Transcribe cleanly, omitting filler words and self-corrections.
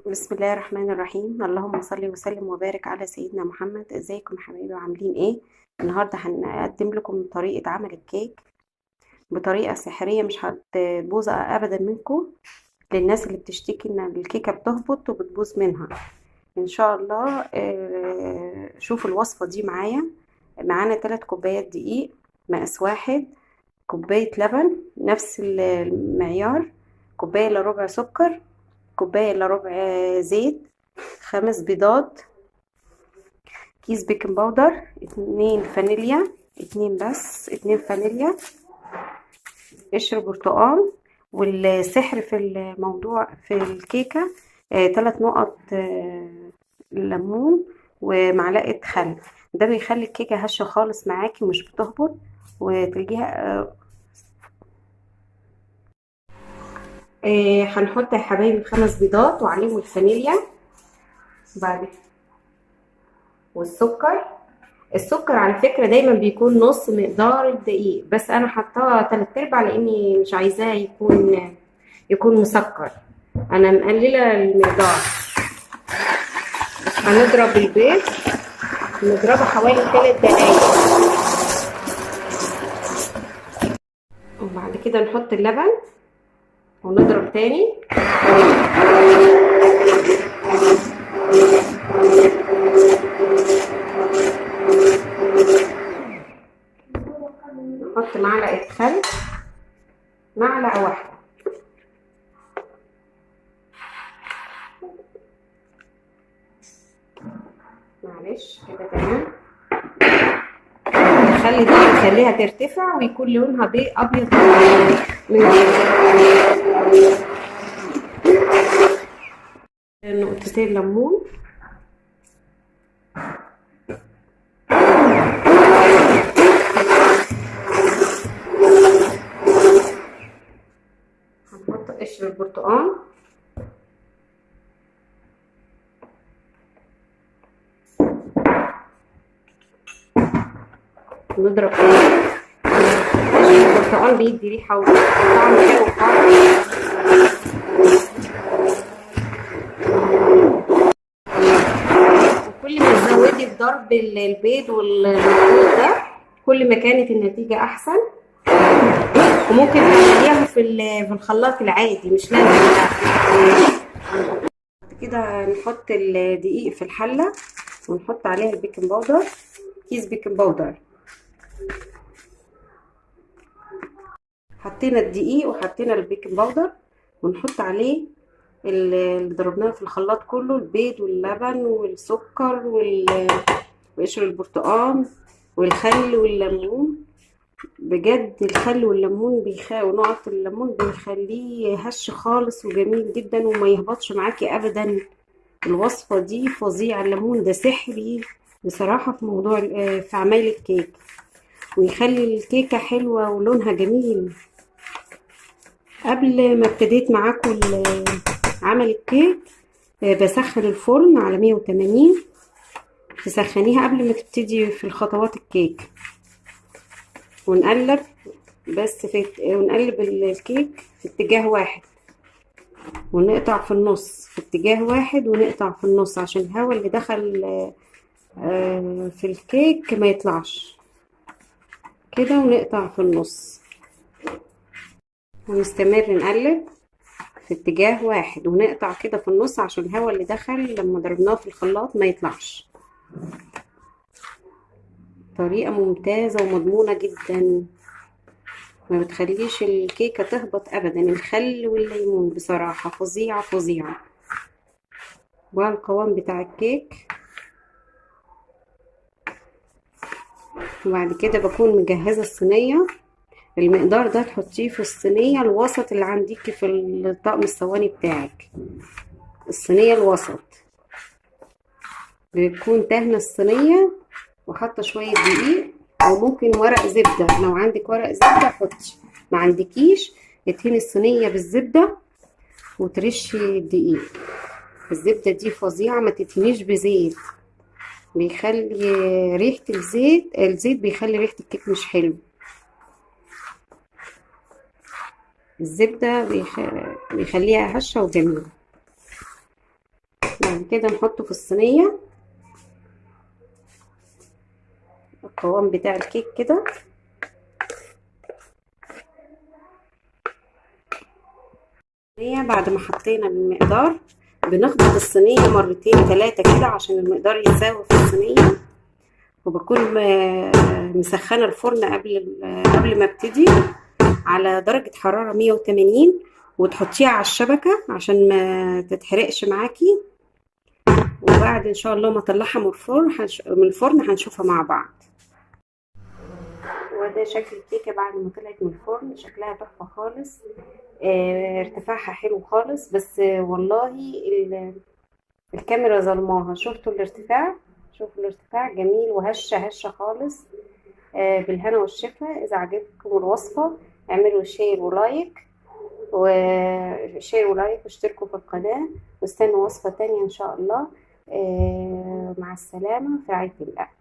بسم الله الرحمن الرحيم. اللهم صل وسلم وبارك على سيدنا محمد. ازيكم حبايبي وعاملين ايه؟ النهارده هنقدم لكم طريقه عمل الكيك بطريقة سحريه مش هتبوظ ابدا منكم، للناس اللي بتشتكي ان الكيكه بتهبط وبتبوظ منها. ان شاء الله شوفوا الوصفة دي معايا. معانا 3 كوبايات دقيق مقاس 1، كوباية لبن نفس المعيار، كوباية الا ربع سكر، كوباية الا ربع زيت، 5 بيضات، كيس baking powder، 2 فانيليا، 2 بس، 2 فانيليا، قشر برتقال. والسحر في الموضوع في الكيكه 3 نقط ليمون ومعلقة خل. ده بيخلي الكيكه هشه خالص معاكي ومش بتهبط وتلجيها. هنحط يا حبايبي 5 بيضات وعليهم الفانيليا بعد والسكر. السكر على فكرة دايما بيكون نص مقدار الدقيق، بس انا حطاه 3/4 لاني مش عايزاه يكون مسكر، انا مقلله المقدار. هنضرب البيض، نضربه حوالي 3 دقايق، وبعد كده نحط اللبن ونضرب تاني. نحط معلقة خل، معلقة واحدة، معلش كده تمام. الخل ده يخليها ترتفع ويكون لونها ابيض من نقطتين ليمون. هنحط قشر البرتقال، نضرب قشر البرتقال، بيدي ريحه وطعم حلو خالص. وكل ما تزودي في ضرب البيض والمخلوط ده كل ما كانت النتيجة احسن. وممكن تعمليها في الخلاط العادي، مش لازم. كده نحط الدقيق في الحلة ونحط عليها ال baking powder، كيس baking powder. حطينا الدقيق وحطينا ال baking powder، ونحط عليه اللي ضربناه في الخلاط كله، البيض واللبن والسكر وقشر البرتقال والخل والليمون. بجد الخل والليمون ونقط الليمون بيخليه هش خالص وجميل جدا وما يهبطش معاكي ابدا. الوصفة دي فظيعة، الليمون ده سحري بصراحة في موضوع في عمايل الكيك، ويخلي الكيكه حلوة ولونها جميل. قبل ما ابتديت معاكم عمل الكيك بسخن الفرن على 180، تسخنيها قبل ما تبتدي في الخطوات الكيك، ونقلب بس ونقلب الكيك في اتجاه واحد، ونقطع في النص في اتجاه واحد، ونقطع في النص عشان الهواء اللي دخل في الكيك ما يطلعش كده، ونقطع في النص ونستمر نقلب في اتجاه واحد ونقطع كده في النص عشان الهواء اللي دخل لما ضربناه في الخلاط ما يطلعش. طريقة ممتازة ومضمونة جدا، ما بتخليش الكيكة تهبط ابدا. الخل والليمون بصراحة فظيعة فظيعة. والقوام بتاع الكيك. وبعد كده بكون مجهزة الصينية، المقدار ده تحطيه في الصينية الوسط اللي عندك في الطقم الصواني بتاعك، الصينية الوسط بتكون دهنة الصينية وحاطه شوية دقيق، او ممكن ورق زبدة، لو عندك ورق زبدة حطي، ما عندكيش ادهني الصينية بالزبده وترشي الدقيق. الزبدة دي فظيعة، ما تدهنيش بزيت، بيخلي ريحه الزيت بيخلي ريحه الكيك مش حلو. الزبدة بيخليها هشه وجميلة. بعد كده نحطه في الصينية. القوام بتاع الكيك كده. بعد ما حطينا المقدار بنخبط الصينية مرتين 3 كده عشان المقدار يتساوي في الصينية. وبكون مسخنة الفرن قبل ما ابتدي على درجة حرارة 180، وتحطيها على الشبكة عشان ما تتحرقش معاكي. وبعد ان شاء الله ما اطلعها من الفرن هنشوفها مع بعض. وده شكل الكيكة بعد ما طلعت من الفرن، شكلها تحفة خالص. ارتفاعها حلو خالص، بس والله الكاميرا ظلماها. شفتوا الارتفاع؟ شوفوا الارتفاع جميل وهشة هشة خالص. بالهنا والشفا. اذا عجبتكم الوصفة اعملوا share و like، و share و like، واشتركوا في القناة، واستنوا وصفة تانية ان شاء الله. مع السلامة، في رعاية الله.